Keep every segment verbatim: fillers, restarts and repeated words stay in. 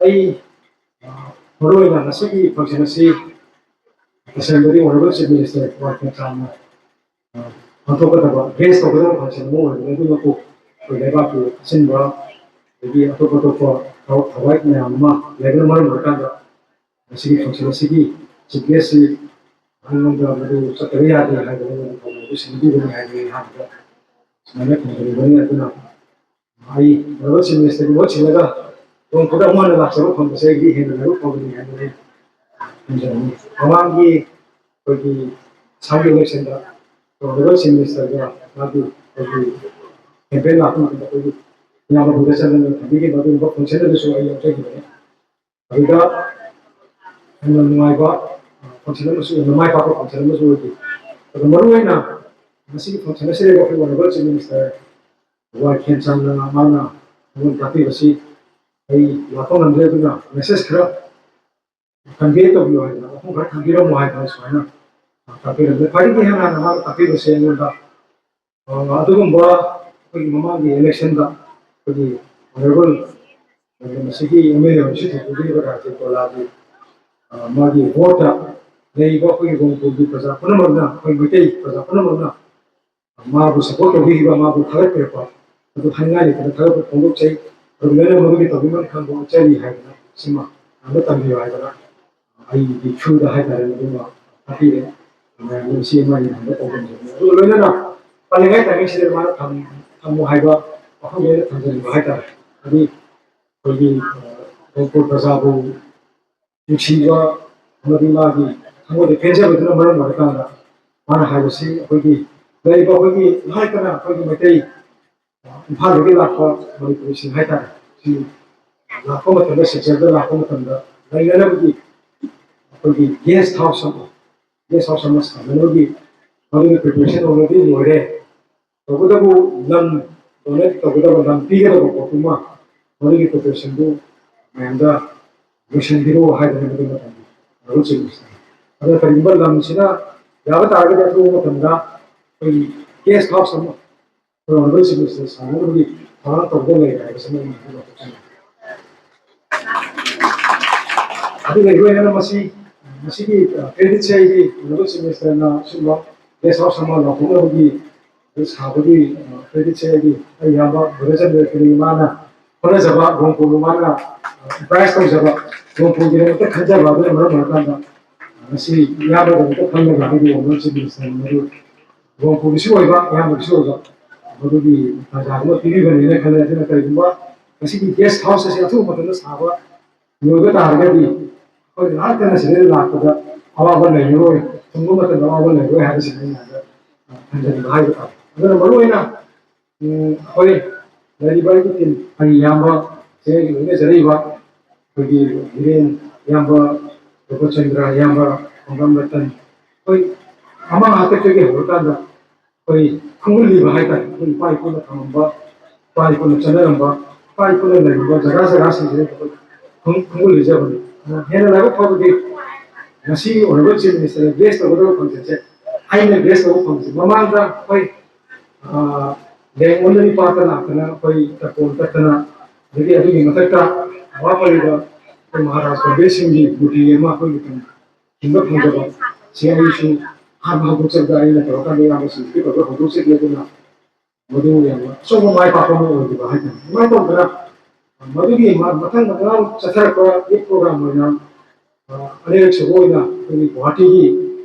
ꯑꯩ ꯃꯔꯨꯑꯣꯏꯅ ꯉꯁꯤꯒꯤ function ꯑꯁꯤ ꯇꯁꯦꯡꯕꯗꯤ Honourable Chief Minister ꯋꯥꯏ ꯈꯦꯝꯆꯥꯟꯅ ꯄꯥꯡꯊꯣꯛꯀꯗꯕ, grace ꯇꯧꯒꯗꯕ function ꯑꯃ ꯑꯣꯏꯕꯅꯤ꯫ ꯑꯗꯨꯃꯛꯄꯨ ꯑꯩꯈꯣꯏ ꯂꯩꯕꯥꯛꯀꯤ ꯑꯆꯤꯟꯕ ꯑꯗꯒꯤ ꯑꯇꯣꯞ ꯑꯇꯣꯞꯄ ꯊꯕꯛ ꯊꯋꯥꯏ ꯃꯌꯥꯝ ꯑꯃ ꯂꯩꯕꯅ ꯃꯔꯝ ꯑꯣꯏꯔꯀꯥꯟꯗ ꯉꯁꯤꯒꯤ function ꯑꯁꯤꯒꯤ chief guest ꯁꯤ ꯑꯩꯉꯣꯟꯗ ꯃꯗꯨ ꯆꯠꯇꯕ ꯌꯥꯗꯦ ꯍꯥꯏꯗꯅ ꯑꯩꯉꯣꯟꯗ ꯄꯥꯎꯗꯝꯗꯨ ꯁꯤꯟꯕꯤꯕꯅꯤ ꯍꯥꯏꯗꯅ ꯑꯩ ꯑꯍꯥꯟꯕꯗ ꯁꯨꯃꯥꯏꯅ ꯊꯝꯖꯔꯤꯕꯅꯤ꯫ ꯑꯗꯨꯅ ꯑꯩ Honourable Chief Minister ꯒꯤ ꯃꯍꯨꯠ ꯁꯤꯜꯂꯒ ꯅꯣꯡ ꯐꯥꯗꯣꯛ ꯑꯃꯨꯛ ꯍꯟꯅ ꯂꯥꯛꯆꯕ ꯐꯪꯕꯁꯦ ꯑꯩꯒꯤꯗꯤ ꯍꯦꯟꯅ ꯂꯥꯏꯕꯛ ꯐꯕꯅꯤ ꯍꯥꯏꯅ ꯑꯩ ꯊꯝꯖꯅꯤꯡꯉꯤ꯫ ꯃꯃꯥꯡꯒꯤ ꯑꯩꯈꯣꯏꯒꯤ ꯑꯁꯥꯝꯒꯤ election ꯗ Honourable Chief Minister ꯒ ꯃꯥꯒꯤ ꯑꯩꯈꯣꯏꯒꯤ campaign ꯂꯥꯛꯄ ꯃꯇꯝꯗ ꯑꯩꯈꯣꯏꯒꯤ ꯏꯌꯥꯝꯕ ꯕꯨꯙꯆꯟꯗ꯭ꯔꯅ ꯊꯝꯕꯤꯈꯤꯕ ꯑꯗꯨꯒꯨꯝꯕ function ꯑꯗꯨꯁꯨ ꯑꯩ ꯌꯥꯎꯖꯈꯤꯕꯅꯤ꯫ ꯑꯗꯨꯗ ꯌꯥꯝꯅ ꯅꯨꯡꯉꯥꯏꯕ function ꯑꯃꯁꯨ, ꯌꯥꯝꯅ ꯃꯥꯏ ꯄꯥꯛꯄ function ꯑꯃꯁꯨ ꯑꯣꯏꯈꯤ꯫ ꯑꯗꯣ ꯃꯔꯨꯑꯣꯏꯅ ꯉꯁꯤꯒꯤ function ꯑꯁꯤꯗ ꯑꯩꯈꯣꯏ Honourable Chief Minister ꯋꯥꯏ ꯈꯦꯝꯆꯥꯟꯅ ꯃꯥꯅ ꯑꯩꯉꯣꯟꯗ ꯇꯥꯛꯄꯤꯕꯁꯤ ꯑꯩ ꯂꯥꯛꯄ ꯉꯝꯗ꯭ꯔꯦ, ꯑꯗꯨꯅ message ꯈꯔ convey ꯇꯧꯕꯤꯌꯨ ꯍꯥꯏꯗꯅ, ꯋꯥꯐꯝ ꯈꯔ ꯊꯝꯕꯤꯔꯝꯃꯨ ꯍꯥꯏꯗꯅ ꯁꯨꯃꯥꯏꯅ ꯇꯥꯛꯄꯤꯔꯝꯃꯤ꯫ ꯈ꯭ꯋꯥꯏꯗꯒꯤ ꯍꯦꯟꯅ ꯍꯥꯟꯅ ꯃꯥꯅ ꯇꯥꯛꯄꯤꯕꯁꯦ ꯑꯩꯉꯣꯟꯗ ꯑ, ꯑꯗꯨꯒꯨꯝꯕ ꯑꯩꯈꯣꯏꯒꯤ ꯃꯃꯥꯡꯒꯤ election ꯗ ꯑꯩꯈꯣꯏꯒꯤ Honourable ꯃꯁꯤꯒꯤ M L A ꯑꯃꯁꯨ ꯊꯣꯛꯄꯤꯔꯤꯕ ꯔꯥꯖꯦꯟ ꯇꯣꯂꯥꯒꯤ, ꯑ, ꯃꯥꯒꯤ vote ꯇ ꯂꯩꯔꯤꯕ ꯑꯩꯈꯣꯏꯒꯤ ꯃꯅꯤꯄꯨꯔꯒꯤ ꯄ꯭ꯔꯖꯥ ꯄꯨꯝꯅꯃꯛꯅ, ꯑꯩꯈꯣꯏ ꯃꯩꯇꯩ ꯄ꯭ꯔꯖꯥ ꯄꯨꯝꯅꯃꯛꯅ ꯃꯥꯕꯨ support ꯇꯧꯕꯤꯈꯤꯕ, ꯃꯥꯕꯨ ꯊꯥꯒꯠꯄꯤꯔꯛꯄ ꯑꯗꯨ ꯍꯥꯏꯅꯤꯡꯉꯥꯏ ꯂꯩꯇꯅ ꯊꯥꯒꯠꯄ ꯐꯣꯡꯗꯣꯛꯆꯩ꯫ ꯑꯗꯨꯒ ꯂꯣꯏꯅꯅ ꯃꯗꯨꯒꯤ ꯇꯧꯕꯤꯃꯜ ꯈꯪꯕ ꯎꯠꯆꯔꯤ ꯍꯥꯏꯗꯅ ꯁꯤꯃ ꯑꯃ ꯇꯝꯕꯤꯌꯨ ꯍꯥꯏꯗꯅ ꯑꯩꯒꯤ through ꯗ ꯍꯥꯏꯇꯥꯔꯦ, ꯃꯗꯨꯃ ꯍꯥꯞꯄꯤꯔꯦ꯫ ꯃꯌꯥꯝ ꯁꯤ ꯑꯃ ꯑꯅꯤ ꯍꯪꯕ ꯇꯧꯖꯕꯅꯤ꯫ ꯑꯗꯨꯒ ꯂꯣꯏꯅꯅ ꯄꯜꯂꯤꯉꯩ timing ꯁꯤꯗ ꯃꯥꯅ ꯊꯝ-, ꯊꯝꯃꯨ ꯍꯥꯏꯕ ꯋꯥꯐꯝ ꯑꯩꯅ ꯊꯝꯖꯅꯤꯡꯕ ꯍꯥꯏꯇꯥꯔꯦ꯫ ꯍꯥꯏꯗꯤ ꯑꯩꯈꯣꯏꯒꯤ, ꯑ, ꯃꯅꯤꯄꯨꯔ ꯄ꯭ꯔꯖꯥꯕꯨ ꯅꯨꯡꯁꯤꯕ ꯑꯃꯗꯤ ꯃꯥꯒꯤ ꯊꯃꯣꯏꯗ ꯄꯦꯟꯖꯕꯗꯨꯅ ꯃꯔꯝ ꯑꯣꯏꯔꯀꯥꯟꯗ ꯃꯥꯅ ꯍꯥꯏꯕꯁꯤ ꯑꯩꯈꯣꯏꯒꯤ ꯂꯩꯔꯤꯕ ꯑꯩꯈꯣꯏꯒꯤ ꯍꯥꯏꯗꯅ ꯑꯩꯈꯣꯏꯒꯤ ꯃꯩꯇꯩ ꯏꯝꯐꯥꯜꯗꯒꯤ ꯂꯥꯛꯄ ꯃꯅꯤꯄꯨꯔꯤꯁꯤꯡ ꯍꯥꯏꯇꯥꯔꯦ, ꯁꯤ ꯂꯥꯛꯄ ꯃꯇꯝꯗ, ꯁꯤꯜꯆꯔꯗ ꯂꯥꯛꯄ ꯃꯇꯝꯗ ꯂꯩꯅꯅꯕꯒꯤ ꯑꯩꯈꯣꯏꯒꯤ guest house ꯑꯃ, guest house ꯑꯃ ꯁꯥꯅꯅꯕꯒꯤ ꯃꯗꯨꯒꯤ preparation already ꯂꯣꯏꯔꯦ꯫ ꯇꯧꯕꯇꯕꯨ ꯂꯝ donate ꯇꯧꯒꯗꯕ, ꯂꯝ ꯄꯤꯒꯗꯕ ꯄꯣꯠꯇꯨꯃ ꯃꯗꯨꯒꯤ preparation ꯗꯨ ꯃꯌꯥꯝꯗ ꯂꯣꯏꯁꯤꯟꯕꯤꯔꯣ ꯍꯥꯏꯗꯅ ꯃꯗꯨ ꯃꯇꯝꯗ ꯃꯔꯨꯞꯁꯤꯡ, ꯑꯗꯨꯅ ꯀꯔꯤꯒꯨꯝꯕ ꯂꯝꯁꯤꯅ ꯌꯥꯕ ꯇꯥꯔꯒꯗꯤ ꯑꯊꯨꯕ ꯃꯇꯝꯗ ꯑꯩꯈꯣꯏꯒꯤ guest house ꯑꯃ ꯑꯩꯈꯣꯏ Honourable Chief Minister ꯁꯥꯟꯅꯅꯕꯒꯤ ꯊꯧꯔꯥꯡ ꯇꯧꯗꯨꯅ ꯂꯩꯔꯦ ꯍꯥꯏꯕꯁꯤꯃ ꯑꯩꯅ ꯍꯥꯏꯖꯕ ꯄꯥꯝꯖꯩ꯫ ꯑꯗꯨꯒ ꯏꯔꯣꯏꯅꯅ ꯃꯁꯤ ꯃꯁꯤꯒꯤ ꯀ꯭ꯔꯦꯗꯤꯠꯁꯦ ꯑꯩꯒꯤ ꯑꯣꯅꯔꯦꯕꯜ ꯆꯤꯐ ꯃꯤꯅꯤꯁꯇꯔꯅ ꯁꯤꯒꯨꯝꯕ ꯒꯦꯁ ꯍꯥꯎꯁ ꯑꯃ ꯂꯥꯎꯊꯣꯛꯅꯕꯒꯤ ꯁꯥꯕꯒꯤ ꯀ꯭ꯔꯦꯗꯤꯠꯁꯦ ꯑꯩꯒꯤ ꯑꯩ ꯏꯌꯥꯝꯕ ꯕ꯭ꯔꯗꯔ ꯆꯟꯗ꯭ꯔꯀꯤꯅꯤ ꯃꯥꯅ ꯍꯣꯠꯅꯖꯕ ꯒꯣꯡꯄꯨꯔꯕꯨ ꯃꯥꯅ ꯑꯦꯝꯄ꯭ꯔꯥꯏꯁ ꯇꯧꯖꯕ ꯒꯣꯡꯄꯨꯔꯒꯤꯗꯃꯛꯇ ꯈꯟꯖꯕ ꯑꯗꯨꯅ ꯃꯔꯝ ꯑꯣꯏꯔꯀꯥꯟꯗ ꯉꯁꯤ ꯏꯌꯥꯝꯕꯗꯃꯛꯇ ꯈꯜꯂꯒ ꯑꯩꯒꯤ ꯑꯣꯅꯔꯦꯕꯜ ꯆꯤꯐ ꯃꯤꯅꯤꯁꯇꯔ ꯃꯗꯨ ꯒꯣꯡꯄꯨꯔꯒꯤꯁꯨ ꯑꯣꯏꯕ ꯏꯌꯥꯝꯕꯒꯤꯁꯨ ꯑꯣꯏꯕ ꯃꯗꯨꯒꯤ ꯇꯥꯟꯖꯥ ꯑꯃ ꯄꯤꯕꯤꯕꯅꯦꯅ ꯈꯜꯂꯦ꯫ ꯑꯗꯨꯅ ꯀꯔꯤꯒꯨꯝꯕ ꯃꯁꯤꯒꯤ ꯒꯦꯁ ꯍꯥꯎꯁ ꯑꯁꯤ ꯑꯊꯨꯕ ꯃꯇꯝꯗ ꯁꯥꯕ ꯂꯣꯏꯕ ꯇꯥꯔꯒꯗꯤ ꯑꯩꯈꯣꯏ ꯉꯥꯏꯍꯥꯛꯇꯅ ꯁꯤꯗ ꯂꯥꯛꯄꯗ ꯑꯋꯥꯕ ꯂꯩꯔꯔꯣꯏ, ꯊꯨꯡꯕ ꯃꯇꯝꯗ ꯑꯋꯥꯕ ꯂꯩꯔꯔꯣꯏ ꯍꯥꯏꯕꯁꯤꯅꯤ ꯑꯩꯅ ꯍꯥꯏꯕ ꯍꯟꯖꯤꯟꯕ ꯍꯥꯏꯕ ꯇꯥꯔꯦ꯫ ꯑꯗꯨꯅ ꯃꯔꯨꯑꯣꯏꯅ ꯎꯝ, ꯑꯩꯈꯣꯏ ꯂꯩꯔꯤꯕ ꯑꯩꯒꯤ ꯇꯤꯝ ꯑꯩ ꯏꯌꯥꯝꯕ ꯆꯦ ꯂꯣꯏꯅꯖꯔꯤꯕ ꯑꯩꯈꯣꯏꯒꯤ ꯍꯤꯔꯦꯟ ꯏꯌꯥꯝꯕ ꯔꯨꯄꯆꯟꯗ꯭ꯔ ꯏꯌꯥꯝꯕ ꯈꯣꯡꯕ꯭ꯔꯥꯝ ꯔꯇꯟ ꯑꯩꯈꯣꯏ ꯑꯃ ꯍꯥꯛꯇꯛꯇꯒꯤ ꯍꯧꯔꯀꯥꯟꯗ ꯑꯩꯈꯣꯏ ꯈꯣꯡꯒꯨꯜꯂꯤꯕ ꯍꯥꯏꯇꯥꯔꯦ꯫ ꯑꯩꯈꯣꯏ ꯏꯄꯥ ꯏꯄꯨꯅ ꯊꯝꯃꯝꯕ, ꯏꯄꯥ ꯏꯄꯨꯅ ꯆꯠꯅꯔꯝꯕ, ꯏꯄꯥ ꯏꯄꯨꯅ ꯂꯩꯔꯝꯕ ꯖꯒꯥ ꯖꯒꯥꯁꯤꯡꯁꯤꯗ ꯑꯩꯈꯣꯏ ꯈꯣꯡ- ꯈꯣꯡꯒꯨꯜꯂꯤꯖꯕꯅꯤ꯫ ꯑꯗꯨꯅ ꯍꯦꯟꯅ ꯂꯥꯏꯕꯛ ꯐꯕꯗꯤ ꯉꯁꯤ ꯑꯣꯏꯔꯤꯕ ꯆꯤꯐ ꯃꯤꯅꯤꯁꯇꯔꯅ ꯒ꯭ꯔꯦꯁ ꯇꯧꯒꯗꯕ ꯐꯪꯁꯟꯁꯦ ꯑꯩꯅ ꯒ꯭ꯔꯦꯁ ꯇꯧꯕ ꯐꯪꯁꯦ ꯃꯃꯥꯡꯗ ꯑꯩꯈꯣꯏ ꯑ, ꯂꯦꯡ ꯑꯣꯟꯅꯔꯤ ꯄꯥꯠꯇ ꯂꯥꯛꯇꯅ ꯑꯩꯈꯣꯏ ꯇꯔꯄꯣꯟ ꯀꯠꯇꯅ, ꯑꯗꯒꯤ ꯑꯗꯨꯒꯤ ꯃꯊꯛꯇ ꯋꯥ ꯄꯜꯂꯤꯕ ꯑꯩꯈꯣꯏ ꯃꯍꯥꯔꯥꯖ ꯀꯣꯡꯒ꯭ꯔꯦꯁꯁꯤꯡꯒꯤ ꯃꯨꯔꯇꯤ ꯑꯃ ꯑꯩꯈꯣꯏꯒꯤ ꯇꯨꯡ ꯍꯤꯡꯕ ꯐꯪꯖꯕ ꯁꯤ ꯑꯩꯁꯨ ꯑꯍꯥꯟꯕ ꯍꯧꯗꯣꯛꯆꯕꯗ ꯑꯩꯅ ꯇꯧꯔꯀꯥꯟꯗ ꯏꯌꯥꯝꯕꯁꯤꯡ ꯄꯤꯛꯄꯒ ꯍꯧꯗꯣꯛꯆꯈꯤ꯫ ꯑꯗꯨꯅ ꯃꯗꯨ ꯌꯥꯝꯅ ꯑꯆꯧꯕ ꯃꯥꯏ ꯄꯥꯛꯄ ꯑꯃ ꯑꯣꯏꯈꯤꯕ ꯍꯥꯏꯇꯥꯔꯦ꯫ ꯑꯗꯨꯃꯥꯏꯅ ꯇꯧꯗꯅ ꯃꯗꯨꯒꯤ ꯃ- ꯃꯊꯪ ꯃꯊꯪ ꯆꯠꯊꯔꯛꯄ ꯌꯨꯠ ꯄ꯭ꯔꯣꯒ꯭ꯔꯥꯝ ꯑꯣꯏꯅ ꯑ, ꯑꯅꯤꯔꯛ ꯁꯨꯕ ꯑꯣꯏꯅ ꯑꯩꯈꯣꯏꯒꯤ ꯒꯨꯋꯥꯍꯥꯇꯤꯒꯤ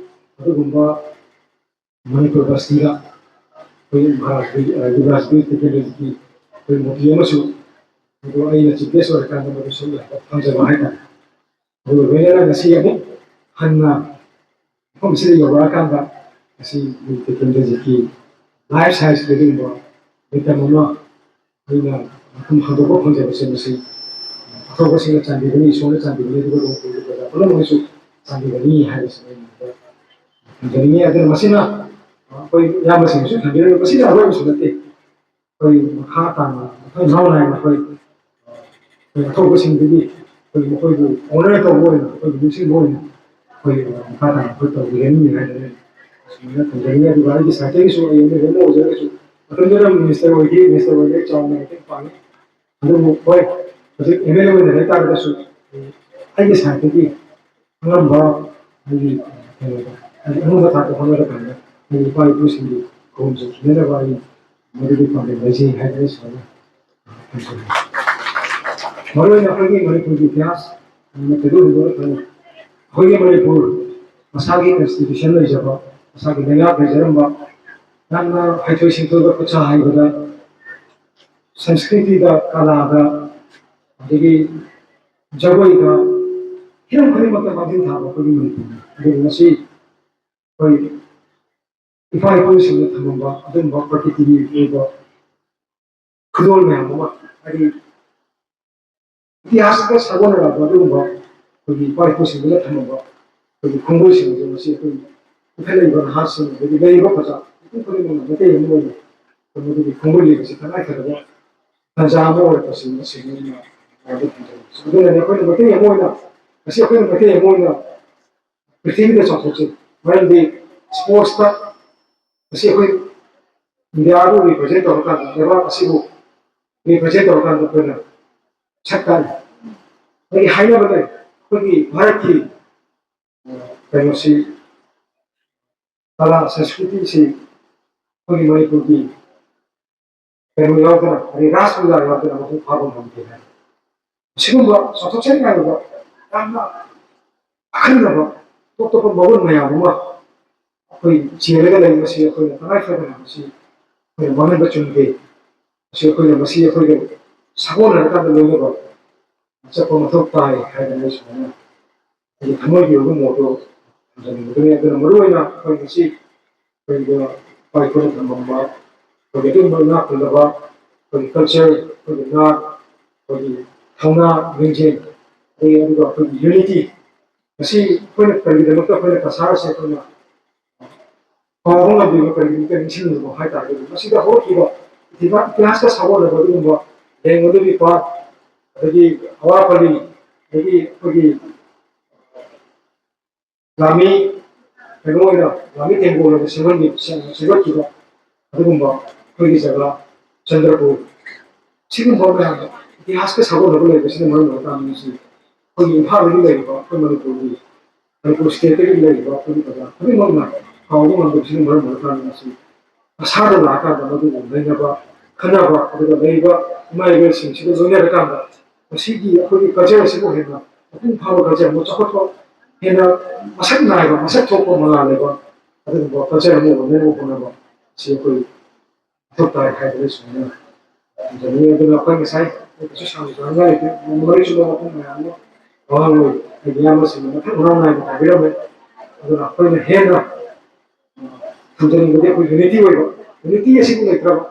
ꯑꯗꯨꯒꯨꯝꯕ ꯃꯅꯤꯄꯨꯔ ꯕꯁꯇꯤꯗ ꯑꯩꯈꯣꯏ ꯃꯍꯥꯔꯥꯖ ꯕꯤ- ꯑ, ꯌꯨꯕꯔꯥꯖ ꯕꯤꯔ ꯇꯤꯀꯦꯟꯗ꯭ꯔꯖꯤꯠꯀꯤ ꯑꯩꯈꯣꯏ ꯃꯨꯔꯇꯤ ꯑꯃꯁꯨ ꯃꯗꯨ ꯑꯩꯅ ꯆꯤꯐ ꯒꯦꯁ ꯑꯣꯏꯔꯀꯥꯟꯗ ꯃꯗꯨ ꯁꯔꯨꯛ ꯌꯥꯕ ꯐꯪꯖꯕ ꯍꯥꯏꯇꯥꯔꯦ꯫ ꯑꯗꯨꯒ ꯂꯣꯏꯅꯅ ꯉꯁꯤ ꯑꯃꯨꯛ ꯍꯟꯅ ꯃꯐꯝꯁꯤꯗ ꯌꯧꯔꯛꯑꯀꯥꯟꯗ ꯉꯁꯤ ꯕꯤꯔ ꯇꯤꯀꯦꯟꯗ꯭ꯔꯖꯤꯠꯀꯤ ꯂꯥꯏꯐ ꯁꯥꯏꯟꯁꯀꯤ ꯑꯗꯨꯒꯨꯝꯕ ꯃꯤꯇꯝ ꯑꯃ ꯑꯩꯅ ꯃꯐꯝ ꯍꯟꯗꯣꯛꯄ ꯐꯪꯖꯕꯁꯦ ꯃꯁꯤ ꯑꯊꯧꯕꯁꯤꯡꯅ ꯆꯥꯟꯕꯤꯒꯅꯤ, ꯏꯁꯣꯔꯅ ꯆꯥꯟꯕꯤꯒꯅꯤ, ꯑꯗꯨꯒ ꯂꯣꯡꯄꯣꯛꯒꯤ ꯄ꯭ꯔꯖꯥ ꯄꯨꯝꯅꯃꯛꯅꯁꯨ ꯆꯥꯟꯕꯤꯒꯅꯤ ꯍꯥꯏꯕꯁꯤ ꯑꯩꯅ ꯊꯝꯖꯅꯤꯡꯉꯤ꯫ ꯑꯗꯨꯅ ꯃꯁꯤꯅ ꯑꯩꯈꯣꯏ ꯏꯌꯥꯝꯕꯁꯤꯡꯅꯁꯨ ꯊꯝꯕꯤꯔꯝꯃꯤ, ꯃꯁꯤꯅ ꯑꯔꯣꯏꯕꯁꯨ ꯅꯠꯇꯦ꯫ ꯑꯩꯈꯣꯏ ꯃꯈꯥ ꯇꯥꯅ ꯃꯊꯪ ꯃꯅꯥꯎ ꯅꯥꯏꯅ ꯑꯩꯈꯣꯏ ꯑꯩꯈꯣꯏ ꯑꯊꯧꯕꯁꯤꯡꯗꯒꯤ ꯑꯩꯈꯣꯏ ꯃꯈꯣꯏꯕꯨ ꯑꯣꯅꯔ ꯇꯧꯕ ꯑꯣꯏꯅ, ꯑꯩꯈꯣꯏꯕꯨ ꯅꯤꯡꯁꯤꯡꯕ ꯑꯣꯏꯅ ꯑꯩꯈꯣꯏ ꯃꯈꯥ ꯇꯥꯅ ꯑꯩꯈꯣꯏ ꯇꯧꯕꯤꯒꯅꯤ ꯍꯥꯏꯗꯅ ꯑꯩ ꯁꯨꯃꯥꯏꯅ ꯊꯝꯖꯅꯤꯡꯉꯤ꯫ ꯑꯗꯨꯒ ꯑꯩꯒꯤ ꯁꯥꯏꯠꯇꯒꯤꯁꯨ ꯑꯩ ꯑꯦꯝ ꯑꯦꯜ ꯑꯦ ꯑꯃ ꯑꯣꯏꯖꯔꯒꯁꯨ ꯃꯇꯝꯗꯨꯗ ꯃꯤꯅꯤꯁꯇꯔ ꯑꯣꯏꯈꯤ, ꯃꯤꯅꯤꯁꯇꯔ ꯑꯣꯏꯕꯒꯤ ꯆꯥꯎꯅ ꯃꯇꯦꯡ ꯄꯥꯡꯉꯤ꯫ ꯑꯗꯨꯕꯨ ꯍꯣꯏ, ꯍꯧꯖꯤꯛ ꯑꯦꯝ ꯑꯦꯜ ꯑꯦ ꯑꯣꯏꯅ ꯂꯩ ꯇꯥꯔꯒꯁꯨ ꯑꯩꯒꯤ ꯁꯥꯏꯠꯇꯒꯤ ꯑꯉꯝꯕ ꯑꯩꯒꯤ ꯀꯩꯅꯣꯗ ꯍꯥꯏꯗꯤ ꯑꯉꯝꯕ ꯊꯥꯛꯇ ꯍꯣꯠꯅꯔꯀꯥꯟꯗ ꯑꯩꯒꯤ ꯏꯄꯥ ꯏꯄꯨꯁꯤꯡꯒꯤ ꯈꯨꯔꯨꯝꯁꯦ ꯊꯤꯅꯅꯕ ꯑꯩ ꯃꯗꯨꯒꯤ ꯄꯥꯝꯕꯩ ꯂꯩꯖꯩ ꯍꯥꯏꯗꯅ ꯁꯨꯃꯥꯏꯅ ꯊꯝꯖꯒꯦ꯫ ꯃꯔꯨꯑꯣꯏꯅ ꯑꯩꯈꯣꯏꯒꯤ ꯃꯅꯤꯄꯨꯔꯒꯤ ꯏꯇꯤꯍꯥꯁ ꯌꯥꯝꯅ ꯊꯣꯏꯗꯣꯛ ꯍꯦꯟꯗꯣꯛꯅ ꯈꯪꯉꯤ꯫ ꯑꯩꯈꯣꯏꯒꯤ ꯃꯅꯤꯄꯨꯔ ꯃꯁꯥꯒꯤ ꯀꯟꯁꯇꯤꯇ꯭ꯌꯨꯁꯟ ꯂꯩꯖꯕ, ꯃꯁꯥꯒꯤ ꯂꯩꯉꯥꯛ ꯂꯩꯖꯔꯝꯕ, ꯌꯥꯝꯅ ꯍꯩꯊꯣꯏ ꯁꯤꯡꯊꯣꯏꯕ ꯈꯨꯠꯁꯥ ꯍꯩꯕꯗ, ꯁꯪꯁꯀ꯭ꯔꯤꯇꯤꯗ, ꯀꯂꯥꯗ, ꯑꯗꯒꯤ ꯖꯒꯣꯏꯗ, ꯍꯤꯔꯝ ꯈꯨꯗꯤꯡꯃꯛꯇ ꯃꯥꯡꯖꯤꯜ ꯊꯥꯕ ꯑꯩꯈꯣꯏꯒꯤ ꯃꯅꯤꯄꯨꯔꯅꯤ꯫ ꯑꯗꯨꯕꯨ ꯉꯁꯤ ꯑꯩꯈꯣꯏ ꯏꯄꯥ ꯏꯄꯨꯁꯤꯡꯅ ꯊꯝꯃꯝꯕ ꯑꯗꯨꯒꯨꯝꯕ ꯄ꯭ꯔꯀꯤꯇꯤꯒꯤ ꯑꯣꯏꯕ ꯈꯨꯗꯣꯜ ꯃꯌꯥꯝ ꯑꯃ, ꯍꯥꯏꯗꯤ ꯏꯇꯤꯍꯥꯁꯀ ꯁꯥꯒꯣꯟꯅꯔꯕ ꯑꯗꯨꯒꯨꯝꯕ ꯑꯩꯈꯣꯏꯒꯤ ꯏꯄꯥ ꯏꯄꯨꯁꯤꯡꯗꯨꯅ ꯊꯝꯃꯝꯕ ꯑꯩꯈꯣꯏꯒꯤ ꯈꯣꯡꯒꯣꯜꯁꯤꯡ ꯑꯗꯨ ꯉꯁꯤ ꯑꯩꯈꯣꯏ ꯏꯟꯈꯠꯂꯛꯏꯕ ꯅꯍꯥꯁꯤꯡ, ꯑꯗꯒꯤ ꯂꯩꯔꯤꯕ ꯄ꯭ꯔꯖꯥ ꯃꯤꯄꯨꯝ ꯈꯨꯗꯤꯡꯃꯛꯅ ꯃꯩꯇꯩ ꯑꯃ ꯑꯣꯏꯅ ꯑꯩꯈꯣꯏ ꯃꯗꯨꯒꯤ ꯈꯣꯡꯒꯣꯜ ꯂꯤꯕꯁꯤ ꯇꯉꯥꯏ ꯐꯗꯕ ꯇꯥꯟꯖꯥ ꯑꯃ ꯑꯣꯏꯔꯛꯄꯁꯤ ꯃꯁꯤꯅ ꯑꯩꯅ ꯋꯥꯐꯝ ꯊꯝꯖꯅꯤꯡꯕꯁꯦ꯫ ꯑꯗꯨꯅꯅꯦ ꯑꯩꯈꯣꯏꯅ ꯃꯩꯇꯩ ꯑꯃ ꯑꯣꯏꯅ, ꯉꯁꯤ ꯑꯩꯈꯣꯏꯅ ꯃꯩꯇꯩ ꯑꯃ ꯑꯣꯏꯅ ꯄ꯭ꯔꯤꯊꯤꯕꯤꯗ ꯆꯥꯎꯊꯣꯛꯆꯩ꯫ ꯃꯔꯝꯗꯤ ꯁ꯭ꯄꯣꯔꯠꯁꯇ ꯉꯁꯤ ꯑꯩꯈꯣꯏ ꯏꯟꯗꯤꯌꯥꯕꯨ ꯔꯤꯄ꯭ꯔꯖꯦꯟ ꯇꯧꯔꯀꯥꯟꯗ, ꯂꯩꯕꯥꯛ ꯑꯁꯤꯕꯨ ꯔꯤꯄ꯭ꯔꯖꯦꯟ ꯇꯧꯔꯀꯥꯟꯗ ꯑꯩꯈꯣꯏꯅ ꯁꯛ ꯀꯥꯏ꯫ ꯑꯩꯈꯣꯏꯒꯤ ꯍꯥꯏꯅꯕ ꯂꯩ, ꯑꯩꯈꯣꯏꯒꯤ ꯚꯥꯔꯠꯀꯤ ꯀꯩꯅꯣꯁꯤ, ꯀꯂꯥ ꯁꯪꯁꯀ꯭ꯔꯤꯇꯤꯁꯤ ꯑꯩꯈꯣꯏꯒꯤ ꯃꯅꯤꯄꯨꯔꯒꯤ ꯀꯩꯅꯣ ꯌꯥꯎꯗꯅ, ꯍꯥꯏꯗꯤ ꯔꯥꯁ ꯂꯤꯂꯥ ꯌꯥꯎꯗꯅ ꯃꯄꯨꯡ ꯐꯥꯕ ꯉꯝꯗꯦ ꯍꯥꯏ꯫ ꯑꯁꯤꯒꯨꯝꯕ ꯆꯥꯎꯊꯣꯛꯆꯅꯤꯡꯉꯥꯏ ꯑꯣꯏꯕ ꯌꯥꯝꯅ ꯑꯈꯟꯅꯕ ꯇꯣꯞ ꯇꯣꯞꯄ ꯃꯒꯨꯟ ꯃꯌꯥꯝ ꯑꯃ ꯑꯩꯈꯣꯏ ꯆꯦꯜꯂꯒ ꯂꯩꯕꯁꯤ ꯑꯩꯈꯣꯏꯅ ꯇꯉꯥꯏ ꯐꯗꯅ ꯃꯁꯤ ꯑꯩꯈꯣꯏꯅ ꯃꯥꯡꯍꯟꯕ ꯆꯨꯝꯗꯦ꯫ ꯃꯁꯤ ꯑꯩꯈꯣꯏꯅ, ꯃꯁꯤ ꯑꯩꯈꯣꯏꯒ ꯁꯥꯒꯣꯟꯅꯔꯀꯥꯟꯗ ꯂꯣꯏꯅꯕ ꯆꯠꯄ ꯃꯊꯧ ꯇꯥꯏ ꯍꯥꯏꯗꯅ ꯑꯩ ꯁꯨꯃꯥꯏꯅ ꯑꯩꯒꯤ ꯊꯃꯣꯏꯒꯤ ꯑꯣꯏꯕ ꯃꯣꯠꯇꯣ ꯊꯝꯖꯅꯤꯡꯕꯗꯨꯅꯤ꯫ ꯑꯗꯨꯅ ꯃꯔꯨꯑꯣꯏꯅ ꯑꯩꯈꯣꯏ ꯉꯁꯤ ꯑꯩꯈꯣꯏꯒꯤ ꯏꯄꯥ ꯏꯄꯨꯅ ꯊꯝꯂꯝꯕ ꯑꯩꯈꯣꯏꯒꯤ ꯑꯗꯨꯒꯨꯝꯕ ꯏꯅꯥꯛ ꯈꯨꯜꯂꯕ ꯑꯩꯈꯣꯏꯒꯤ ꯀꯜꯆꯔ, ꯑꯩꯈꯣꯏꯒꯤ ꯅꯥꯠ, ꯑꯩꯈꯣꯏꯒꯤ ꯊꯧꯅꯥ ꯂꯤꯡꯖꯦꯜ, ꯑꯗꯒꯤ ꯑꯗꯨꯒ ꯑꯩꯈꯣꯏꯒꯤ ꯌꯨꯅꯤꯇꯤ, ꯃꯁꯤ ꯑꯩꯈꯣꯏꯅ ꯀꯔꯤꯒꯤꯗꯃꯛꯇ ꯑꯩꯈꯣꯏꯅ ꯀꯁꯥꯔꯁꯦ ꯑꯩꯈꯣꯏꯅ ꯀꯥꯎꯕ ꯉꯝꯗ꯭ꯔꯤꯕ, ꯀꯔꯤꯒꯤꯗꯃꯛꯇ ꯅꯤꯡꯁꯤꯡꯂꯤꯕꯅꯣ ꯍꯥꯏ ꯇꯥꯔꯒꯗꯤ, ꯃꯁꯤꯗ ꯍꯧꯔꯛꯈꯤꯕ ꯏꯇꯤꯍꯥ-, ꯏꯇꯤꯍꯥꯁꯀ ꯁꯥꯒꯣꯟꯅꯕ ꯑꯗꯨꯒꯨꯝꯕ ꯂꯦꯡꯕꯗꯨꯒꯤ ꯄꯥꯠ, ꯑꯗꯒꯤ ꯑꯋꯥ ꯄꯜꯂꯤ, ꯑꯗꯒꯤ ꯑꯩꯈꯣꯏꯒꯤ ꯂꯥꯃꯤ, ꯀꯩꯅꯣ ꯑꯣꯏꯅ ꯂꯥꯃꯤ ꯇꯦꯡꯒꯣꯜ ꯑꯣꯏꯅ ꯁꯦꯝꯍꯟꯈꯤ-, ꯁꯦꯝꯒꯠꯈꯤꯕ ꯑꯗꯨꯒꯨꯝꯕ ꯑꯩꯈꯣꯏꯒꯤ ꯖꯒꯥ ꯆꯟꯗ꯭ꯔꯄꯨꯔ, ꯁꯤꯒꯨꯝꯕ ꯃꯌꯥꯝꯗꯣ ꯏꯇꯤꯍꯥꯁꯀ ꯁꯥꯒꯣꯟꯅꯕ ꯂꯩꯕꯁꯤꯅ ꯃꯔꯝ ꯑꯣꯏꯔꯀꯥꯟꯗ ꯉꯁꯤ ꯑꯩꯈꯣꯏꯒꯤ ꯏꯝꯐꯥꯜꯗꯒꯤ ꯂꯩꯔꯤꯕ ꯑꯩꯈꯣꯏ ꯃꯅꯤꯄꯨꯔꯒꯤ, ꯃꯅꯤꯄꯨꯔ ꯁ꯭ꯇꯦꯠꯇꯒꯤ ꯂꯩꯔꯤꯕ ꯑꯩꯈꯣꯏꯒꯤ ꯄ꯭ꯔꯖꯥ ꯈꯨꯗꯤꯡꯃꯛꯅ ꯀꯥꯎꯕ ꯉꯝꯗꯕꯁꯤꯅ ꯃꯔꯝ ꯑꯣꯏꯔꯀꯥꯟꯗ ꯉꯁꯤ ꯃꯁꯥꯗ ꯂꯥꯛꯑꯀꯥꯟꯗ ꯃꯗꯨꯕꯨ ꯅꯩꯅꯕ, ꯈꯟꯅꯕ, ꯑꯗꯨꯒ ꯂꯩꯔꯤꯕ ꯏꯃꯥ ꯏꯕꯦꯜꯁꯤꯡꯁꯤꯒ ꯂꯣꯏꯅꯔꯀꯥꯟꯗ ꯃꯁꯤꯒꯤ ꯑꯩꯈꯣꯏꯒꯤ ꯀꯜꯆꯔ ꯑꯁꯤꯕꯨ ꯍꯦꯟꯅ ꯃꯄꯨꯡ ꯐꯥꯕ ꯀꯜꯆꯔ ꯑꯃ, ꯆꯥꯎꯈꯠꯄ, ꯍꯦꯟꯅ ꯃꯁꯛ ꯅꯥꯏꯕ, ꯃꯁꯛ ꯊꯣꯛꯄ, ꯃꯉꯥꯜ ꯂꯩꯕ ꯑꯗꯨꯒꯨꯝꯕ ꯀꯜꯆꯔ ꯑꯃ ꯑꯣꯏꯅꯅꯕ ꯍꯣꯠꯅꯕ ꯑꯁꯤ ꯑꯩꯈꯣꯏ ꯃꯊꯧ ꯇꯥꯏ ꯍꯥꯏꯕꯗ ꯁꯨꯃꯥꯏꯅ ꯊꯝꯖꯅꯤꯡꯉꯤ꯫ ꯑꯗꯨꯅ ꯑꯩꯈꯣꯏ ꯉꯁꯥꯏ ꯑꯩ ꯀꯩꯁꯨ ꯁꯥꯡꯅ ꯁꯥꯡꯅ ꯂꯩꯇꯦ, ꯃꯔꯤꯁꯨ ꯃꯄꯨꯡ ꯃꯌꯥꯝ ꯑꯃ ꯋꯥꯍꯪ ꯑꯣꯏ ꯍꯥꯏꯗꯤ ꯏꯌꯥꯝꯕꯁꯤꯡꯅ ꯃꯊꯪ ꯃꯅꯥꯎ ꯅꯥꯏꯅ ꯇꯥꯕꯤꯔꯝꯃꯦ꯫ ꯑꯗꯨꯅ ꯑꯩꯈꯣꯏꯅ ꯍꯦꯟꯅ ꯊꯝꯖꯅꯤꯡꯕꯗꯤ ꯑꯩꯈꯣꯏ ꯌꯨꯅꯤꯇꯤ ꯑꯣꯏꯕ, ꯌꯨꯅꯤꯇꯤ ꯑꯁꯤꯕꯨ ꯂꯩꯇ꯭ꯔꯕ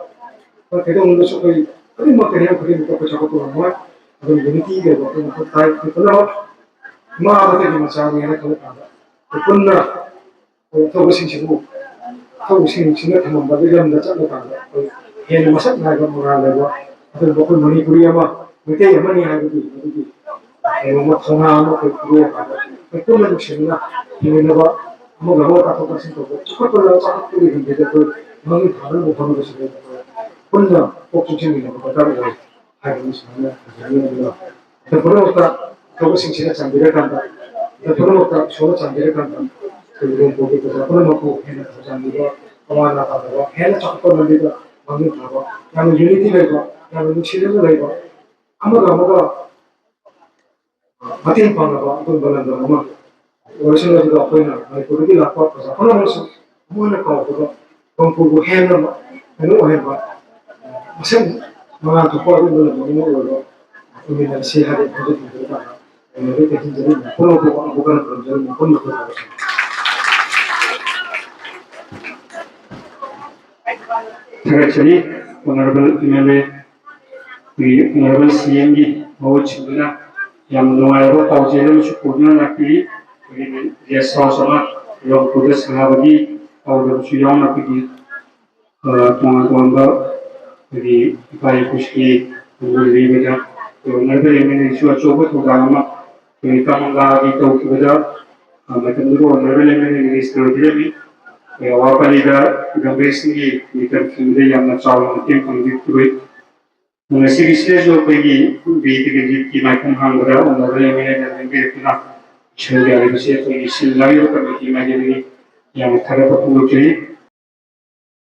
ꯑꯩꯈꯣꯏ ꯀꯩꯗꯧꯅꯨꯡꯗꯁꯨ ꯑꯩꯈꯣꯏ ꯈꯨꯗꯤꯡꯃꯛꯇ ꯍꯤꯔꯝ ꯈꯨꯗꯤꯡꯃꯛꯇ ꯑꯩꯈꯣꯏ ꯆꯥꯎꯈꯠꯄ ꯉꯝꯃꯣꯏ꯫ ꯑꯗꯨꯅ ꯌꯨꯅꯤꯇꯤ ꯂꯩꯕ ꯑꯩꯈꯣꯏ ꯃꯊꯧ ꯇꯥꯏ꯫ ꯑꯩꯈꯣꯏ ꯄꯨꯝꯅꯃꯛ ꯏꯃꯥ ꯑꯃꯗꯒꯤ ꯃꯆꯥꯅꯤ ꯍꯥꯏꯅ ꯈꯜꯂꯀꯥꯟꯗ ꯑꯩꯈꯣꯏ ꯄꯨꯟꯅ ꯑꯩꯈꯣꯏ ꯑꯊꯧꯕꯁꯤꯡꯁꯤꯕꯨ, ꯑꯊꯧꯕꯁꯤꯡꯁꯤꯅ ꯊꯝꯃꯝꯕ ꯑꯗꯨ ꯂꯝꯗ ꯆꯠꯂꯀꯥꯟꯗ ꯑꯩꯈꯣꯏ ꯍꯦꯟꯅ ꯃꯁꯛ ꯅꯥꯏꯕ ꯃꯉꯥꯜ ꯂꯩꯕ ꯑꯗꯨꯒꯨꯝꯕ ꯑꯩꯈꯣꯏ ꯃꯅꯤꯄꯨꯔꯤ ꯑꯃ, ꯃꯩꯇꯩ ꯑꯃꯅꯤ ꯍꯥꯏꯕꯒꯤ ꯃꯗꯨꯒꯤ ꯀꯩꯅꯣꯝꯃ ꯊꯧꯅꯥ ꯑꯃ ꯑꯩꯈꯣꯏ ꯄꯨꯔꯛꯑꯀꯥꯟꯗ ꯑꯩꯈꯣꯏ ꯄꯨꯟꯅ ꯅꯨꯡꯁꯤꯅꯅ ꯍꯤꯡꯃꯤꯟꯅꯕ, ꯑꯃꯒ ꯑꯃꯒ ꯇꯥꯊꯣꯛ ꯇꯥꯁꯤꯟ ꯇꯧꯕ ꯆꯥꯎꯈꯠꯄ ꯆꯥꯎꯈꯠꯄꯒꯤ ꯂꯝꯕꯤꯗ ꯑꯩꯈꯣꯏ ꯃꯥꯡꯖꯤꯜ ꯊꯥꯅꯕ ꯍꯣꯠꯅꯕꯁꯤꯗ ꯑꯩꯈꯣꯏ ꯄꯨꯟꯅ ꯀꯣꯛ ꯆꯨꯡꯁꯤꯟꯃꯤꯟꯅꯕ ꯗꯔꯀꯥꯔ ꯑꯣꯏ ꯍꯥꯏꯕ ꯑꯁꯨꯃꯥꯏꯅ ꯊꯝꯖꯅꯤꯡꯉꯤ꯫ ꯑꯗꯨꯒ ꯃꯇꯝ ꯄꯨꯝꯅꯃꯛꯇ ꯑꯊꯧꯕꯁꯤꯡꯁꯤꯅ ꯆꯥꯟꯕꯤꯔꯀꯥꯟꯗ, ꯃꯇꯝ ꯄꯨꯝꯅꯃꯛꯇ ꯏꯁꯣꯔꯅ ꯆꯥꯟꯕꯤꯔꯀꯥꯟꯗ ꯑꯩꯈꯣꯏ ꯂꯨꯍꯣꯡ ꯄꯣꯛꯄꯤ ꯄ꯭ꯔꯖꯥ ꯄꯨꯝꯅꯃꯛꯄꯨ ꯍꯦꯟꯅ ꯊꯧꯖꯥꯟꯕꯤꯕ, ꯑꯋꯥ ꯑꯅꯥ ꯇꯥꯗꯕ, ꯍꯦꯟꯅ ꯆꯥꯎꯈꯠꯄ ꯂꯝꯕꯤꯗ ꯃꯥꯡꯖꯤꯜ ꯊꯥꯕ, ꯌꯥꯝꯅ ꯌꯨꯅꯤꯇꯤ ꯂꯩꯕ, ꯌꯥꯝꯅ ꯅꯨꯡꯁꯤꯅꯅ ꯂꯩꯕ, ꯑꯃꯒ ꯑꯃꯒ ꯃꯇꯦꯡ ꯄꯥꯡꯅꯕ ꯑꯗꯨꯒꯨꯝꯕ ꯂꯝꯗꯝ ꯑꯃ ꯑꯣꯏꯔꯁꯅꯨ꯫ ꯑꯗꯨꯒ ꯑꯩꯈꯣꯏꯅ ꯃꯅꯤꯄꯨꯔꯗꯒꯤ ꯂꯥꯛꯄ ꯄ꯭ꯔꯖꯥ ꯄꯨꯝꯅꯃꯛꯁꯨ ꯑꯃꯨꯛ ꯍꯟꯅ ꯀꯥꯎꯗꯕ, ꯃꯅꯤꯄꯨꯔꯕꯨ ꯍꯦꯟꯅ ꯀꯩꯅꯣ ꯑꯣꯏꯍꯟꯕ, ꯃꯁꯛ ꯃꯉꯥꯜ ꯊꯣꯛꯄ ꯑꯗꯨꯒꯨꯝꯕ ꯂꯝꯗꯝ ꯑꯃ ꯑꯣꯏꯕ ꯑꯣꯏꯃꯤꯟꯅꯔꯁꯤ ꯍꯥꯏꯕ ꯋꯥꯐꯝꯁꯤꯡ ꯑꯗꯨ ꯇꯥꯛꯅ ꯑꯩꯅ ꯂꯣꯏ ꯇꯦꯛꯁꯤꯟꯖꯔꯤ꯫ ꯄꯨꯝꯅꯃꯛꯄꯨ ꯑꯃꯨꯛ ꯍꯟꯅ ꯈꯨꯔꯨꯝꯖꯔꯤ, ꯃꯈꯣꯏ ꯃꯈꯣꯏ ꯊꯥꯒꯠꯆꯔꯤ꯫ Honorable M L A, ꯑꯩꯈꯣꯏꯒꯤ Honorable C M ꯒꯤ ꯃꯍꯨꯠ ꯁꯤꯟꯗꯨꯅ ꯌꯥꯝꯅ ꯅꯨꯡꯉꯥꯏꯔꯕ ꯄꯥꯎꯖꯦꯜ ꯑꯃꯁꯨ ꯄꯨꯗꯨꯅ ꯂꯥꯛꯄꯤꯔꯤ꯫ ꯑꯩꯈꯣꯏꯒꯤ guest house ꯑꯃ ꯂꯧꯕꯗ ꯁꯥꯕꯒꯤ ꯄꯥꯎꯗꯝꯁꯨ ꯌꯥꯎꯅ ꯑꯩꯈꯣꯏꯒꯤ, ꯑ, ꯇꯣꯉꯥꯟ ꯇꯣꯉꯥꯟꯕ ꯑꯩꯈꯣꯏꯒꯤ ꯏꯄꯥ ꯏꯄꯨꯁꯤꯡꯒꯤ ꯂꯩꯕꯗ Honorable M L A ꯁꯨ ꯑꯆꯧꯕ ꯊꯧꯗꯥꯡ ꯑꯃ ꯑꯩꯈꯣꯏꯒꯤ ꯀꯃꯂꯥꯒꯤ ꯇꯧꯈꯤꯕꯗ, ꯑ, ꯃꯇꯝꯗꯨꯗ Honorable M L A ꯅ minister ꯑꯣꯏꯕꯤꯔꯝꯃꯤ꯫ ꯑꯩꯈꯣꯏ ꯑꯋꯥ ꯄꯜꯂꯤꯗ ꯒꯝꯚꯤꯔ ꯁꯤꯡꯒꯤ ꯃꯤꯡꯆꯠ ꯊꯤꯕꯗ ꯌꯥꯝꯅ ꯆꯥꯎꯅ ꯃꯇꯦꯡ ꯄꯥꯡꯕꯤꯈꯤꯕ ꯉꯁꯤꯒꯤꯁꯤꯗꯁꯨ ꯑꯩꯈꯣꯏꯒꯤ ꯕꯤꯔ ꯇꯤꯀꯦꯟꯗ꯭ꯔꯖꯤꯠꯀꯤ ꯃꯥꯏꯐꯝ ꯍꯥꯡꯕꯗ ꯑꯣꯅꯔꯦꯕꯜ ꯑꯦꯝ ꯑꯦꯜ ꯑꯦꯅ ꯂꯦꯡꯕꯤꯔꯛꯇꯨꯅ ꯏꯁꯣꯔꯒꯤ ꯌꯥꯔꯤꯕꯁꯤ ꯑꯩꯈꯣꯏꯒꯤ ꯁꯤꯜ ꯂꯥꯡꯂꯤꯕ ꯀꯃꯤꯇꯤ ꯃꯥꯏꯀꯩꯗꯒꯤ ꯌꯥꯝꯅ ꯊꯥꯒꯠꯄ ꯐꯣꯡꯗꯣꯛꯆꯔꯤ꯫